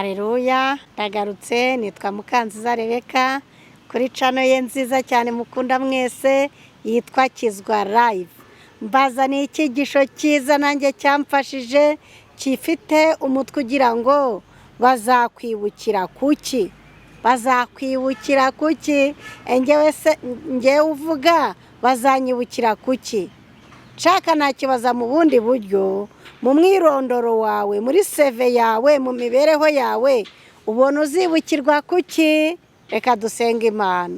Hareruya, ndagarutse. Nitwa Mukanziza Rebeka kuri channel ye nziza cyane mukunda mwese yitwa Kizwa Live. Mbazaniye icyigisho cyiza nanjye cyamfashije, gifite umutwe ugira ngo "Bazakwibukira kuki?" Bazakwibukira kuki? Ngewe se, ngewe uvuga, bazanyibukira kuki? Nshaka nakibaza mu bundi buryo: mu mwirondoro wawe, muri CV yawe, mu mibereho yawe, ubona uzibukirwa kuki? Reka dusenge Imana.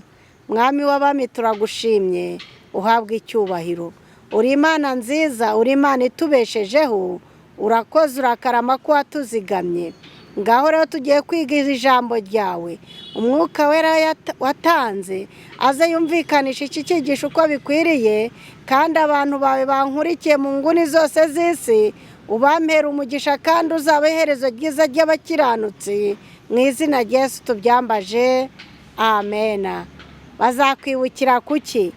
Mwami w'abami, turagushimye, uhabwa icyubahiro. Uri Imana nziza, uri Imana itubeshejeho. Urakoze, urakarama ko watuzigamye. Ngaho rero tugiye kwiga ijambo ryawe. Umwuka Wera watanze aze yumvikanisha iki cyigisho uko bikwiriye, kandi abantu bawe bankurikiye mu nguni zose z'isi ubampera umugisha, kandi uzaba iherezo ryiza ry'abakiranutsi. Mu izina rya Yesu tubyambaje, amena. Bazakwibukira kuki?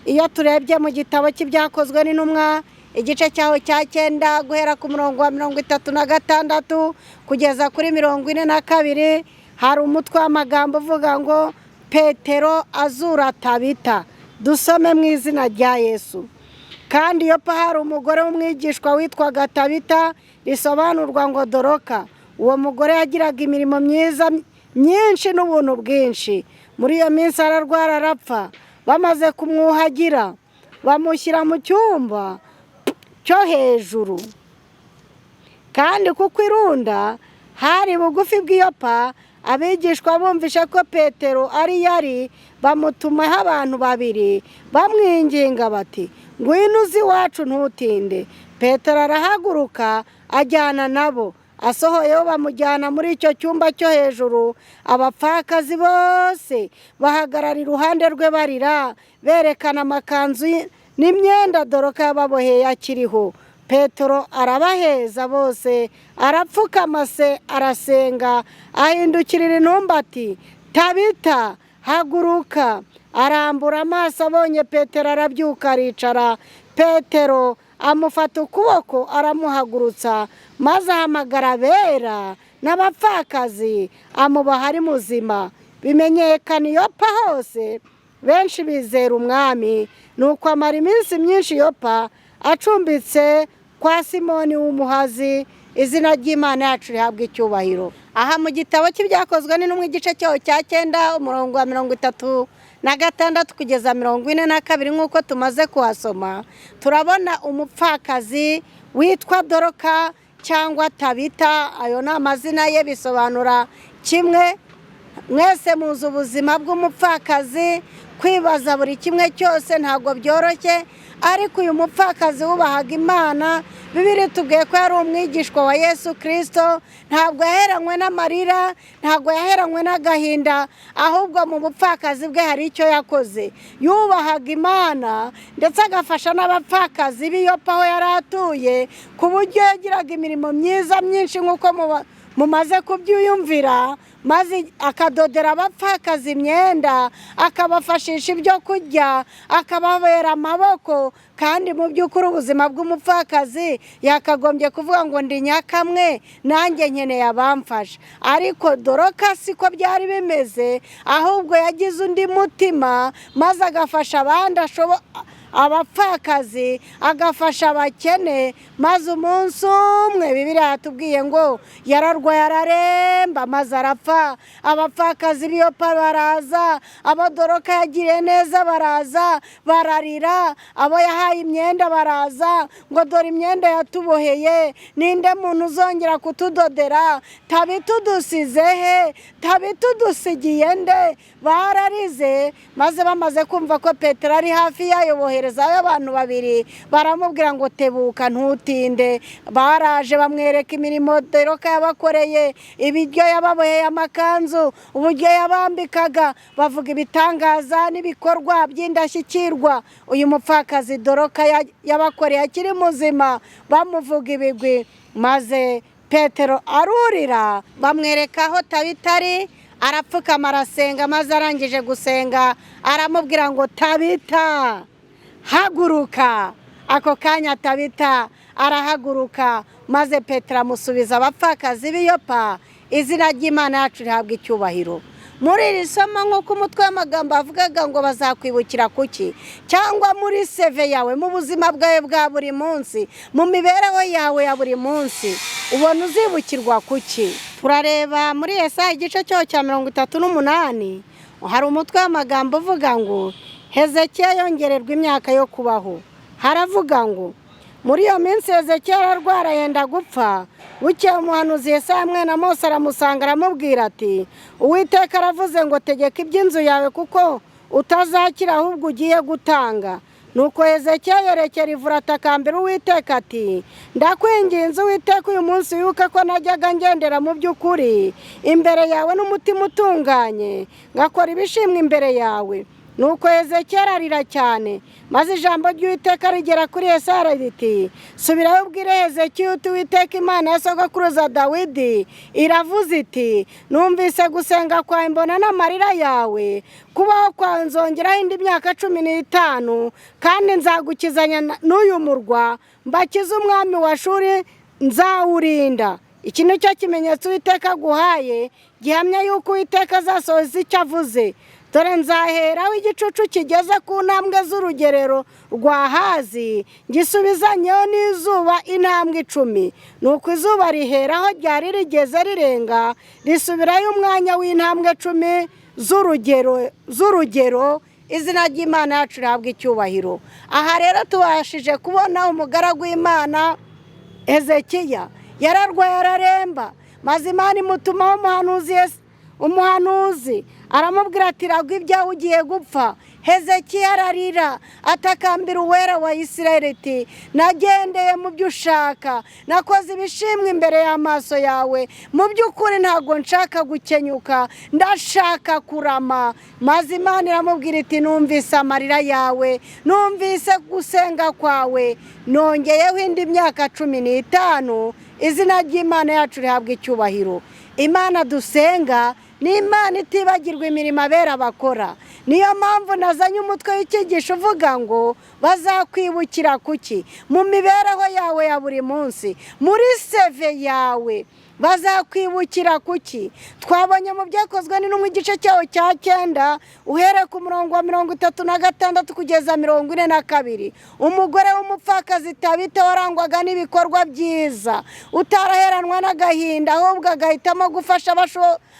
Iyo turebye mu gitabo cy'Ibyakozwe n'Intumwa, igice cyaho cya 9, guhera ku murongo wa 36 kugeza kuri 42, hari umutwe w'amagambo uvuga ngo "Petero azura Tabita". Dusome mu izina rya Yesu. Kandi iyo hari umugore w'umwigishwa witwaga Tabita, risobanurwa ngo Doroka. Uwo mugore yagiraga imirimo myiza myinshi n'ubuntu bwinshi. Muri iyo minsi ararwara, arapfa. Bamaze kumwuhagira, bamushyira mu cyumba cyo hejuru. Kandi kuko irunda hari bugufi bw'iyopa, abigishwa bumvishe ko Petero ari yari, bamutumaho abantu babiri bamwinginga bati: "Ngwino uze iwacu, ntutinde." Petero arahaguruka, ajyana nabo. Asohoyeho, bamujyana muri icyo cyumba cyo hejuru. Abapfakazi bose bahagarara iruhande rwe barira, berekana amakanzu n'imyenda Doroka yababoheye akiriho. Petero arabaheza bose, arapfukama se, arasenga. Ahindukirira intumbi ati: "Tabita, haguruka." Arambura amaso, abonye Petero, arabyuka, aricara. Petero amufata ukuboko, aramuhagurutsa, maze ahamagara abera n'abapfakazi, amubaha ari muzima. Bimenyekana i Yopa hose, benshi bizera Umwami. Nuko amara iminsi myinshi Yopa, acumbitse kwa Simoni w'umuhazi. Izina ry'Imana yacu rihabwa icyubahiro. Aha mu gitabo cy'Ibyakozwe n'Intumwa, igice cyaho cya 9, umurongo wa 36 kugeza 42, nk'uko tumaze kuhasoma, turabona umupfakazi witwa Doroka cyangwa Tabita. Ayo ni amazina ye, bisobanura kimwe. Mwese muzi ubuzima bw'umupfakazi, kwibaza buri kimwe cyose ntabwo byoroshye. Ariko uyu mupfakazi wubahaga Imana, Bibiri tubwiye ko yari umwigishwa wa Yesu Kirisito, ntabwo yaheranywe n'amarira, ntabwo yaheranywe n'agahinda, ahubwo mu bupfakazi bwe hari icyo yakoze. Yubahaga Imana, ndetse agafasha n'abapfakazi b'iyopa aho yari atuye, ku buryo yagiraga imirimo myiza myinshi nk'uko mumaze kubyiyumvira, maze akadodera abapfakazi imyenda, akabafashisha ibyo kurya, akababera amaboko. Kandi mu by'ukuri ubuzima bw'umupfakazi yakagombye kuvuga ngo "Ndi nyakamwe, nanjye nkeneye abamfasha." Ariko Doroka siko byari bimeze, ahubwo yagize undi mutima, maze agafasha abandi, abapfakazi, agafasha abakene. Maze umunsi umwe, Bibiriya yatubwiye ngo yararwaye, araremba, maze arapfa. Abapfakazi b'iyopa baraza, abo Doroka yagiriye neza baraza, bararira. Abo yahaye imyenda baraza ngo: "Dore imyenda yatuboheye, ninde muntu uzongera kutudodera? Tabitudusize he? Tabitudusigiye nde?" Bararize. Maze bamaze kumva ko Petero ari hafi yayo, boherezayo abantu babiri, baramubwira ngo: "Tebuka, ntutinde." Baraje, bamwereka imirimo Doroka yabakoreye, ibiryo yababoheye, amakanzu, uburyo yabambikaga, bavuga ibitangaza n'ibikorwa by'indashyikirwa uyu mupfakazi Doroka yabakoreye akiri muzima, bamuvuga ibigwi. Maze Petero arurira, bamwereka aho Tabita ari, arapfukama, arasenga. Maze arangije gusenga, aramubwira ngo: "Tabita, haguruka." Ako kanya Tabita arahaguruka, maze Petero amusubiza abapfakazi b'iyopa. Izina ry'Imana yacu rihabwa icyubahiro. Muri iri somo, nk'uko umutwe w'amagambo avugaga ngo bazakwibukira kuki, cyangwa muri CV yawe, mu buzima bwawe bwa buri munsi, mu mibereho yawe ya buri munsi, ubona uzibukirwa kuki? Turareba muri Yesaya igice cyaho cya 38, hari umutwe w'amagambo uvuga ngo Hezekiya yongererwa imyaka yo kubaho. Haravuga ngo muri iyo minsi Hezekiya ararwara yenda gupfa. Bukeye umuhanuzi Yesaya mwene Amosi aramusanga, aramubwira ati: "Uwiteka aravuze ngo tegeka iby'inzu yawe, kuko utazakira ahubwo ugiye gutanga." Nuko Hezekiya yerekera ivura, atakambira Uwiteka ati: "Ndakwinginze Uwiteka, uyu munsi wibuke ko najyaga ngendera mu by'ukuri imbere yawe n'umutima utunganye, ngakora ibishimwa imbere yawe." Nuko Hezekiya ararira cyane. Maze ijambo ry'Uwiteka rigera kuri Yesaya riti: "Subirayo ubwire Hezekiya uti: Uwiteka Imana ya sogokuruza Dawidi iravuze iti: Numvise gusenga kwawe, mbona n'amarira yawe. Kubaho kwawe nzongeraho indi myaka 15, kandi nzagukizanya n'uyu murwa, mbakize umwami wa Ashuri, nzawurinda. Iki ni cyo kimenyetso Uwiteka aguhaye gihamya yuko Uwiteka azasohoza icyo avuze: Dore nzaheraho igicucu kigeze ku ntambwe z'urugerero rwa Ahazi, ngisubizanyeho n'izuba intambwe 10." Nuko izuba riheraho ryari rigeze rirenga, risubirayo umwanya w'intambwe 10 z'urugero. Izina ry'Imana yacu rihabwa icyubahiro. Aha rero tubashije kubona umugaragu w'Imana Hezekiya yararwaye araremba, maze Imana imutumaho umuhanuzi. Umuhanuzi aramubwira ati: "Ragwa ibyawe, ugiye gupfa." Hezekiya ararira, atakambira Uwera wa Isirayeli ati: "Nagendeye mu byo ushaka, nakoze ibishimwa imbere y'amaso yawe. Mu by'ukuri ntabwo nshaka gukenyuka, ndashaka kurama." Maze Imana iramubwira iti: "Numvise amarira yawe, numvise gusenga kwawe, nongeyeho indi myaka 15." Izina ry'Imana yacu rihabwa icyubahiro. Imana dusenga ni Imana itibagirwa imirimo abera bakora. Niyo mpamvu nazanye umutwe w'icyigisho uvuga ngo bazakwibukira kuki? Mu mibereho yawe ya buri munsi, muri CV yawe, bazakwibukira kuki? Twabonye mu Byakozwe n'Intumwa igice cyawo cya 9, uhereye ku murongo wa 36 kugeza 42, umugore w'umupfakazi Tabita warangwaga n'ibikorwa byiza, utaraheranwa n'agahinda, ahubwo agahitamo gufasha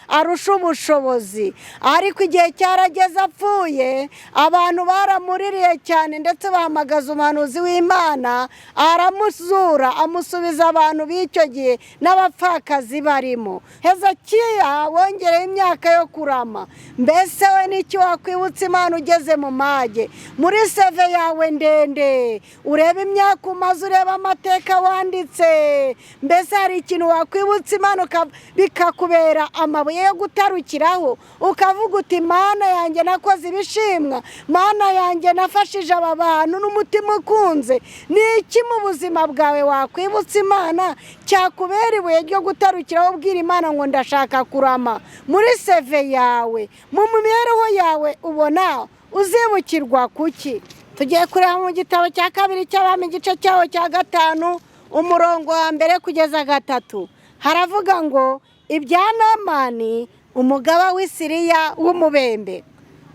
arusha ubushobozi. Ariko igihe cyarageze apfuye, abantu baramuririye cyane, ndetse bahamagaza umuhanuzi w'Imana, aramuzura, amusubiza abantu b'icyo gihe n'abapfakazi barimo. Hezekiya wongereye imyaka yo kurama. Mbese we n'icyo wakwibutsa Imana ugeze mu mage? Muri CV yawe ndende, ureba imyaka umaze, ureba amateka wanditse, mbese hari ikintu wakwibutsa Imana bikakubera amabuye yo gutarukiraho, ukavuga uti: "Mana yanjye, nakoze ibishimwa, Mana yanjye, nafashije aba bantu n'umutima ukunze"? Ni iki mu buzima bwawe wakwibutsa Imana cyakubera ibuye ryo gutarukiraho, ubwira Imana ngo ndashaka kurama? Muri CV yawe, mu mibereho yawe, ubona uzibukirwa kuki? Tugiye kureba mu gitabo cya kabiri cy'Abami igice cyaho cya 5, umurongo wa 1 kugeza 3. Haravuga ngo ibya Namani umugaba w'Isiriya w'umubembe.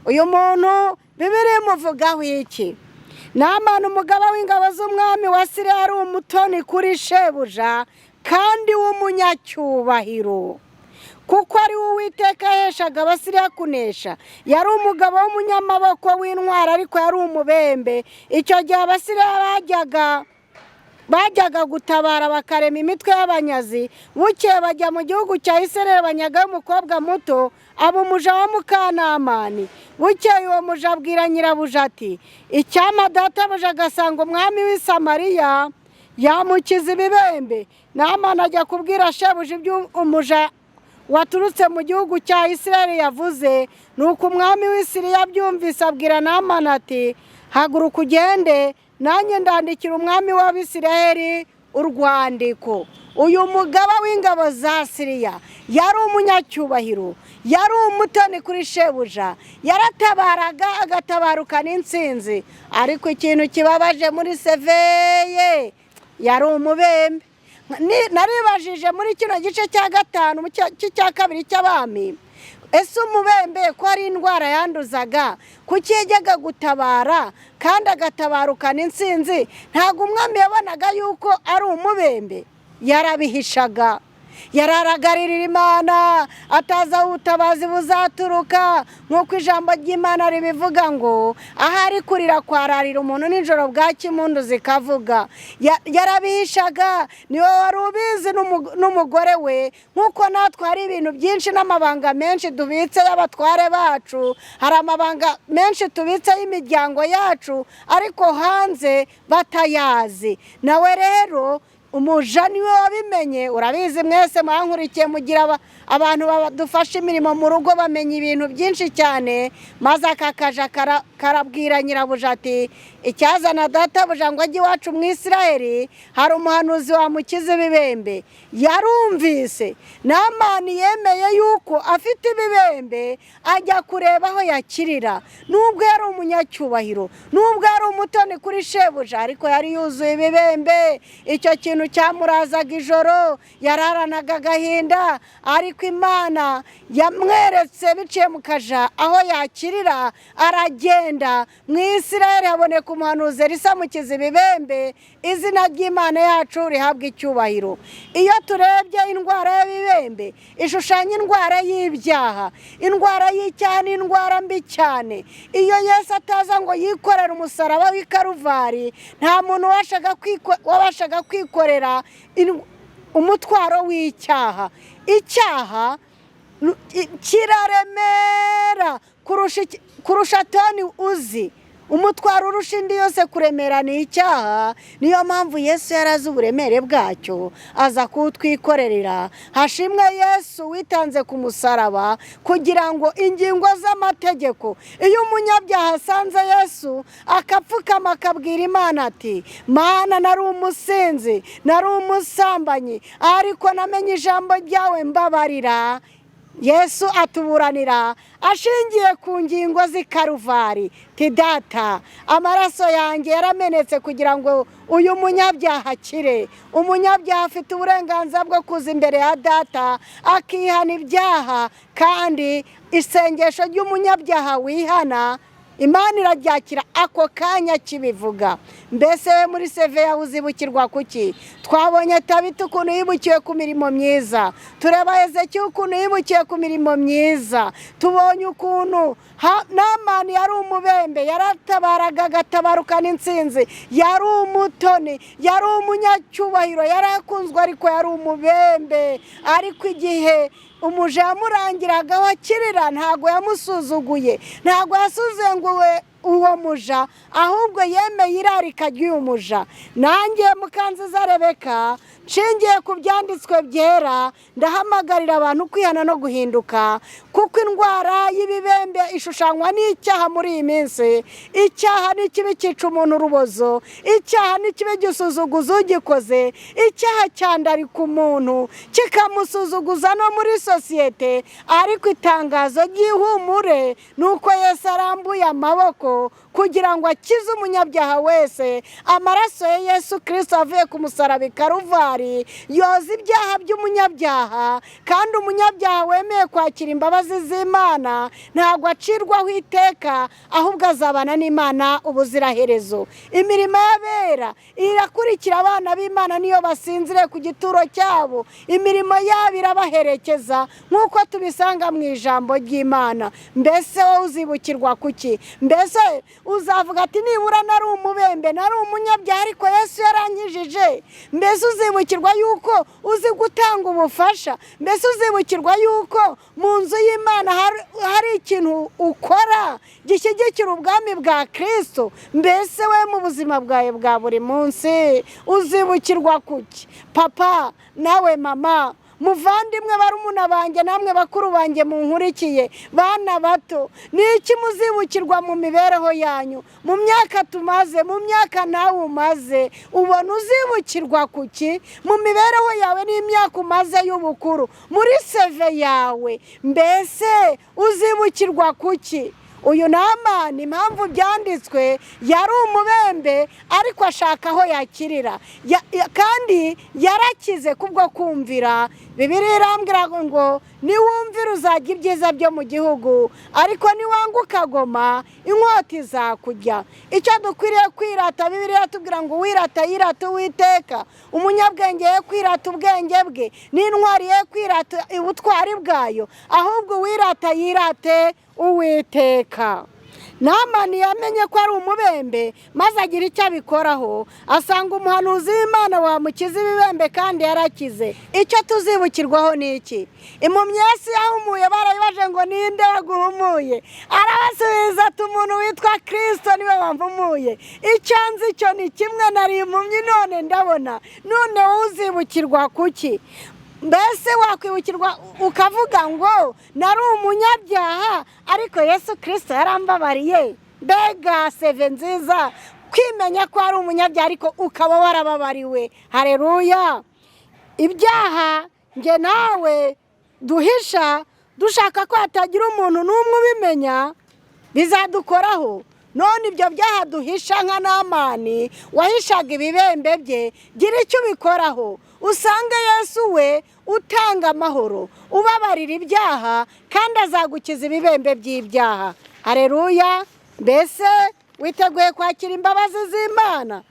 Uyu muntu Bibiliya imuvugaho iki? Namani umugaba w'ingabo z'umwami wa Siriya ari umutoni kuri shebuja kandi w'umunyacyubahiro, kuko ari we Uwiteka yaheshaga Abasiriya kunesha. Yari umugabo w'umunyamaboko w'intwari, ariko yari umubembe. Icyo gihe Abasiriya bajyaga gutabara bakarema imitwe y'abanyazi. Bukeye bajya mu gihugu cya Isirayeli, banyagayo umukobwa muto, aba umuja wa mukanamani. Bukeye uwo muja abwira nyirabuja ati: "Icyampa databuja agasanga umwami w'i Samariya, yamukiza ibibembe." Namani ajya kubwira shebuja ibyo umuja waturutse mu gihugu cya Isirayeli yavuze. Nuko umwami w'i Siriya abyumvise, abwira Namani ati: "Haguruka ugende, nanjye ndandikira umwami w'Abisirayeli urwandiko." Uyu mugaba w'ingabo za Siriya yari umunyacyubahiro, yari umutoni kuri shebuja, yaratabaraga agatabarukana intsinzi. Ariko ikintu kibabaje muri CV ye, yari umubembe. Naribajije muri kino gice cya gatanu cy'icya kabiri cy'abami, ese umubembe ko ari indwara yanduzaga, kuki yajyaga gutabara kandi agatabarukana intsinzi? Ntabwo umwami yabonaga yuko ari umubembe, yarabihishaga, yararagarira Imana atazi aho ubutabazi buzaturuka, nk'uko ijambo ry'Imana ribivuga ngo ahari kurira kwararira umuntu nijoro bwacya impundu zikavuga. Yarabihishaga, niwe wari ubizi n'umugore we, nk'uko natwe hari ibintu byinshi n'amabanga menshi dubitse y'abatware bacu, hari amabanga menshi tubitse y'imiryango yacu ariko hanze batayazi. Nawe rero umuja niwe wabimenye. Urabizi mwese mwankurikiye, mugira abantu badufasha imirimo mu rugo bamenya ibintu byinshi cyane. Maze aka kaja karabwira nyirabuja ati icyazana databuja ngo ajye iwacu mu Isiraheli, hari umuhanuzi wamukiza ibibembe. Yarumvise Namani yemeye yuko afite ibibembe, ajya kureba aho yakirira. Nubwo yari umunyacyubahiro, nubwo yari umutoni kuri shebuja, ariko yari yuzuye ibibembe. Icyo kintu cyamurazaga ijoro, yararanaga agahinda, ariko Imana yamweretse biciye mu kaja aho yakirira, aragenda. Mu Isiraheli haboneka umuhanuzi Elisa amukiza ibibembe. Izina ry'Imana yacu rihabwa icyubahiro. Iyo turebye indwara y'ibibembe ishushanya indwara y'ibyaha. Indwara y'icyaha ni indwara mbi cyane. Iyo Yesu ataza ngo yikorere umusaraba w'i Karuvari, nta muntu wabashaga kwikorera umutwaro w'icyaha. Icyaha kiraremera kurusha toni uzi. Umutwaro urusha indi yose kuremera ni icyaha. Niyo mpamvu Yesu yari azi uburemere bwacyo, aza kuwutwikorerera. Hashimwe Yesu witanze ku musaraba kugira ngo ingingo z'amategeko. Iyo umunyabyaha asanze Yesu akapfukama akabwira Imana ati Mana, nari umusinzi, nari umusambanyi, ariko namenye ijambo ryawe, mbabarira. Yesu atuburanira ashingiye ku ngingo z'i Karuvari. Data, amaraso yanjye yaramenetse kugira ngo uyu munyabyaha akire. Umunyabyaha afite uburenganzira bwo kuza imbere ya data akihana ibyaha, kandi isengesho ry'umunyabyaha wihana Imana iraryakira ako kanya kibivuga. Mbese we muri seve yawe uzibukirwa kuki? Twabonye Tabita ukuntu yibukiwe ku mirimo myiza, tureba Hezekiya ukuntu yibukiwe ku mirimo myiza, tubonye ukuntu Namani yari umubembe, yaratabaraga agatabarukana intsinzi, yari umutoni, yari umunyacyubahiro, yari akunzwe, ariko yari umubembe. Ariko igihe umuja yamurangiraga aho akirira, ntabwo yamusuzuguye, ntabwo yasuzuguye uwo muja, ahubwo yemeye irarika ry'uyu muja. Nanjye Mukanziza Rebeka, nshingiye ku byanditswe byera, ndahamagarira abantu kwihana no guhinduka, kuko indwara y'ibibembe ishushanywa n'icyaha muri iyi minsi. Icyaha ni kibi, cyica umuntu urubozo. Icyaha ni kibi, gisuzuguza ugikoze. Icyaha cyandarika umuntu, kikamusuzuguza no muri sosiyete. Ariko itangazo ry'ihumure ni uko Yesu arambuye amaboko kugira ngo akize umunyabyaha wese. Amaraso ya Yesu Kirisito avuye ku musaraba i Karuvari yoza ibyaha by'umunyabyaha, kandi umunyabyaha wemeye kwakira imbabazi z'Imana ntabwo acirwaho iteka, ahubwo azabana n'Imana ubuziraherezo. Imirimo y'abera irakurikira abana b'Imana niyo basinziriye ku gituro cyabo, imirimo yabo irabaherekeza nk'uko tubisanga mu ijambo ry'Imana. Mbese wowe uzibukirwa kuki? Mbese uzavuga ati nibura nari umubembe, nari umunyabyaha, ariko Yesu yarankijije? Mbese uzibukirwa yuko uzi gutanga ubufasha? Mbese uzibukirwa yuko mu nzu y'Imana hari ikintu ukora gishyigikira ubwami bwa Kirisito? Mbese we mu buzima bwawe bwa buri munsi uzibukirwa kuki? Papa nawe mama, muvandimwe, barumuna banjye, namwe bakuru banjye munkurikiye, bana bato, ni iki muzibukirwa mu mibereho yanyu mu myaka tumaze, mu myaka nawe umaze? Ubona uzibukirwa kuki mu mibereho yawe n'imyaka umaze y'ubukuru muri seve yawe? Mbese uzibukirwa kuki? Uyu Namani, impamvu byanditswe, yari umubembe ariko ashaka aho yakirira, kandi yarakize kubwo kumvira. Bibiliya irambwira ngo niwumvira uzajya ibyiza byo mu gihugu, ariko niwanga ukagoma inkota izakujya. Icyo dukwiriye kwirata, Bibiliya iratubwira ngo uwirata yirata Uwiteka, umunyabwenge ye kwirata ubwenge bwe, n'intwari ye kwirata ubutwari bwayo, ahubwo uwirata yirate Uwiteka. Namani yamenye ko ari umubembe maze agira icyo abikoraho, asanga umuhanuzi w'Imana wamukiza ibibembe kandi yarakize. Icyo tuzibukirwaho ni iki? Impumyi Yesu yahumuye barayibaje ngo ninde waguhumuye? Arabasubiza ati umuntu witwa Kirisito niwe wampumuye. Icyo nzi cyo ni kimwe, nari impumyi none ndabona. None wowe uzibukirwa kuki? Mbese wakwibukirwa ukavuga ngo nari umunyabyaha ariko Yesu Kirisito yarambabariye? Mbega seve nziza kwimenya ko ari umunyabyaha ariko ukaba warababariwe. Hareruya! Ibyaha njye nawe duhisha dushaka ko hatagira umuntu n'umwe ubimenya bizadukoraho. None ibyo byaha duhisha nka Namani wahishaga ibibembe bye, gira icyo ubikoraho, usange Yesu we utanga amahoro, ubabarira ibyaha, kandi azagukiza ibibembe by'ibyaha. Hareruya! Mbese witeguye kwakira imbabazi z'Imana?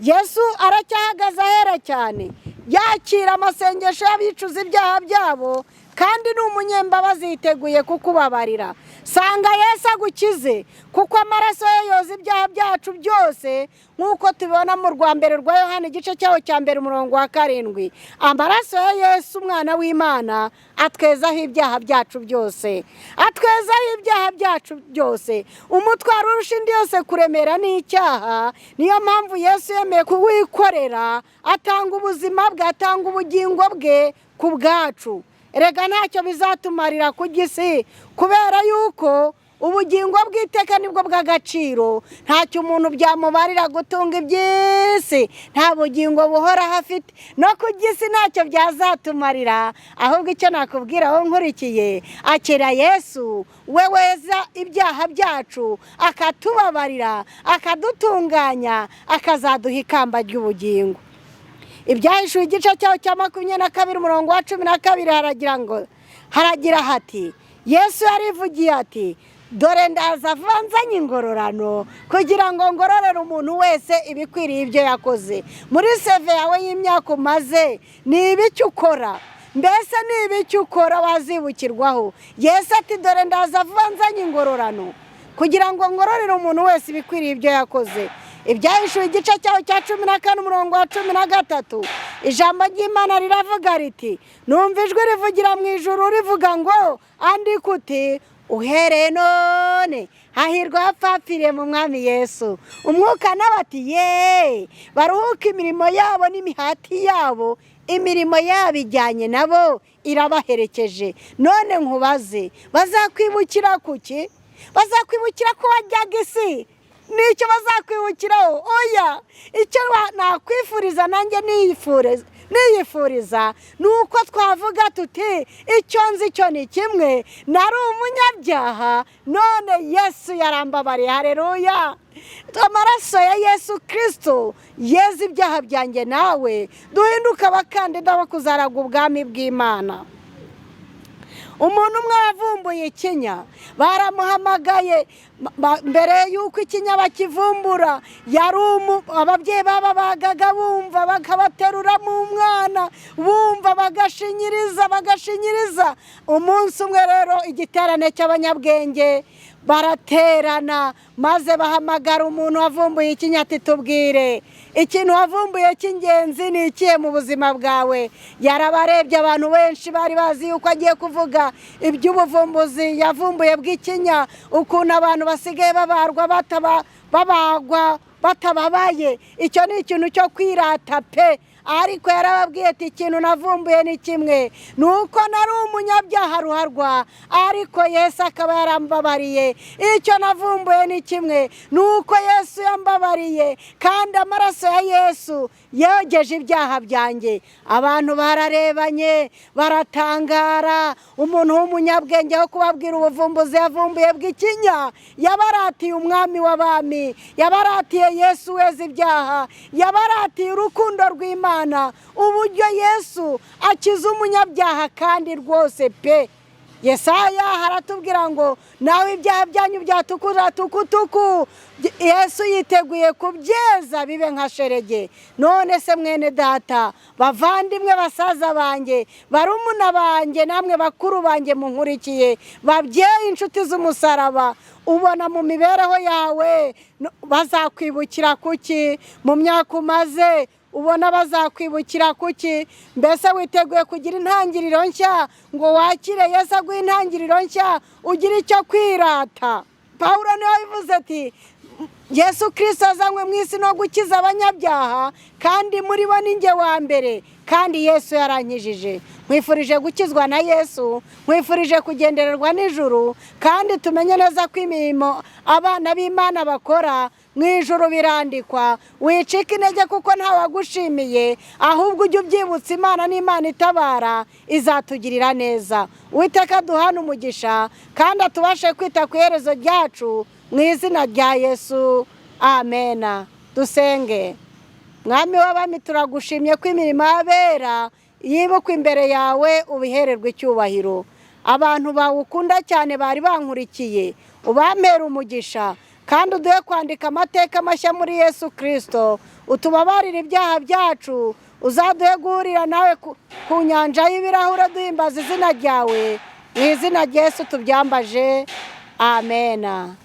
Yesu aracyahagaze ahera cyane, yakira amasengesho y'abicuza ibyaha byabo, kandi ni umunyembabazi, yiteguye kukubabarira. Sanga Yesu agukize, kuko amaraso ye yoza ibyaha byacu byose, nk'uko tubibona mu rwa mbere rwa Yohana igice cyaho cya mbere umurongo wa 7. Amaraso ya Yesu umwana w'Imana atwezaho ibyaha byacu byose, atwezaho ibyaha byacu byose. Umutwaro urusha indi yose kuremera ni icyaha. Niyo mpamvu Yesu yemeye kuwikorera, atanga ubuzima bwe, atanga ubugingo bwe ku bwacu. Erega ntacyo bizatumarira ku gisi, kubera yuko ubugingo bw'iteka nibwo bw'agaciro. Ntacyo umuntu byamubarira gutunga iby'isi, nta bugingo buhoraho afite. No ku gisi ntacyo byazatumarira, ahubwo icyo nakubwira aho nkurikiye, akira Yesu we weza ibyaha byacu, akatubabarira, akadutunganya, akazaduha ikamba ry'ubugingo. Ibyahishuwe igice cyaho cya 22 umurongo wa 12 haragira hati, Yesu yarivugiye ati dore ndaza vuba nzanye ingororano, kugira ngo ngororere umuntu wese ibikwiriye ibyo yakoze. Muri seve yawe y'imyaka umaze ni ibiki ukora? Mbese ni ibiki ukora wazibukirwaho? Yesu ati dore ndaza vuba nzanye ingororano, kugira ngo ngororere umuntu wese ibikwiriye ibyo yakoze. Ibyahishuwe igice cyaho cya 14 umurongo wa 13, ijambo ry'Imana riravuga riti numva ijwi rivugira mu ijuru rivuga ngo andika uti uhereye none hahirwa abapfapfiriye mu mwami Yesu. Umwuka nawe ati ye baruhuke imirimo yabo n'imihati yabo, imirimo yabo ijyanye nabo irabaherekeje. None nkubaze, bazakwibukira kuki? Bazakwibukira ko wajyaga isi? Nicyo bazakwibukiraho? Oya! Icyo nakwifuriza nanjye niyifuriza ni uko twavuga tuti icyo nzi cyo ni kimwe, nari umunyabyaha none Yesu yarambabariye. Hareruya! Amaraso ya Yesu Kirisito yeza ibyaha byanjye nawe, duhinduke abakandida bo kuzaraga ubwami bw'Imana. Umuntu umwe yavumbuye ikinya, baramuhamagaye mbere y'uko ikinya bakivumbura, yari ababyeyi bababagaga bumva bakabateruramo umwana, bumva bagashinyiriza bagashinyiriza. Umunsi umwe rero igiterane cy'abanyabwenge baraterana, maze bahamagara umuntu wavumbuye ikinya ati tubwire ikintu wavumbuye cy'ingenzi ni ikihe mu buzima bwawe? Yarabarebye, abantu benshi bari bazi yuko agiye kuvuga iby'ubuvumbuzi yavumbuye bw'ikinya, ukuntu abantu basigaye babarwa babagwa batababaye. Icyo ni ikintu cyo kwirata pe! Ariko yarababwiye ati ikintu navumbuye ni kimwe, ni uko nari umunyabyaha ruharwa, ariko Yesu akaba yarambabariye. Icyo navumbuye ni kimwe, ni uko Yesu yambabariye, kandi amaraso ya Yesu yogeje ibyaha byanjye. Abantu bararebanye baratangara. Umuntu w'umunyabwenge wo kubabwira ubuvumbuzi yavumbuye bw'ikinya, yabaratiye umwami w'abami, yabaratiye Yesu weza ibyaha, yabaratiye urukundo rw'Imana, uburyo Yesu akiza umunyabyaha kandi rwose pe. Yesaya haratubwira ngo nawe ibyaha byanyu byatukura tukutuku, Yesu yiteguye kubyeza bibe nka sherege. None se mwene data, bavandimwe, basaza banjye, barumuna banjye, namwe bakuru banjye munkurikiye, babyeyi, inshuti z'umusaraba, ubona mu mibereho yawe bazakwibukira kuki? Mu myaka umaze ubona bazakwibukira kuki? Mbese witeguye kugira intangiriro nshya, ngo wakire Yesu aguhe intangiriro nshya, ugire icyo kwirata? Pawulo niwe wabivuze ati Yesu Kirisito azanywe mu isi no gukiza abanyabyaha, kandi muri bo ni njye wa mbere, kandi Yesu yarankijije. Nkwifurije gukizwa na Yesu, nkwifurije kugendererwa n'ijuru, kandi tumenye neza ko imirimo abana b'Imana bakora mu ijuru birandikwa. Wicika intege kuko ntawagushimiye, ahubwo ujye ubyibutsa Imana, n'Imana itabara izatugirira neza. Uwiteka duhane umugisha kandi atubashe kwita ku iherezo ryacu, mu izina rya Yesu, amena. Dusenge. Mwami w'abami, turagushimye ko imirimo y'abera yibukwa imbere yawe, ubihererwa icyubahiro. Abantu bawukunda cyane bari bankurikiye, ubampera umugisha, kandi uduhe kwandika amateka mashya muri Yesu Kirisito. Utubabarire ibyaha byacu, uzaduhe guhurira nawe ku nyanja y'ibirahure, duhimbaza izina ryawe. Mu izina rya Yesu tubyambaje, amena.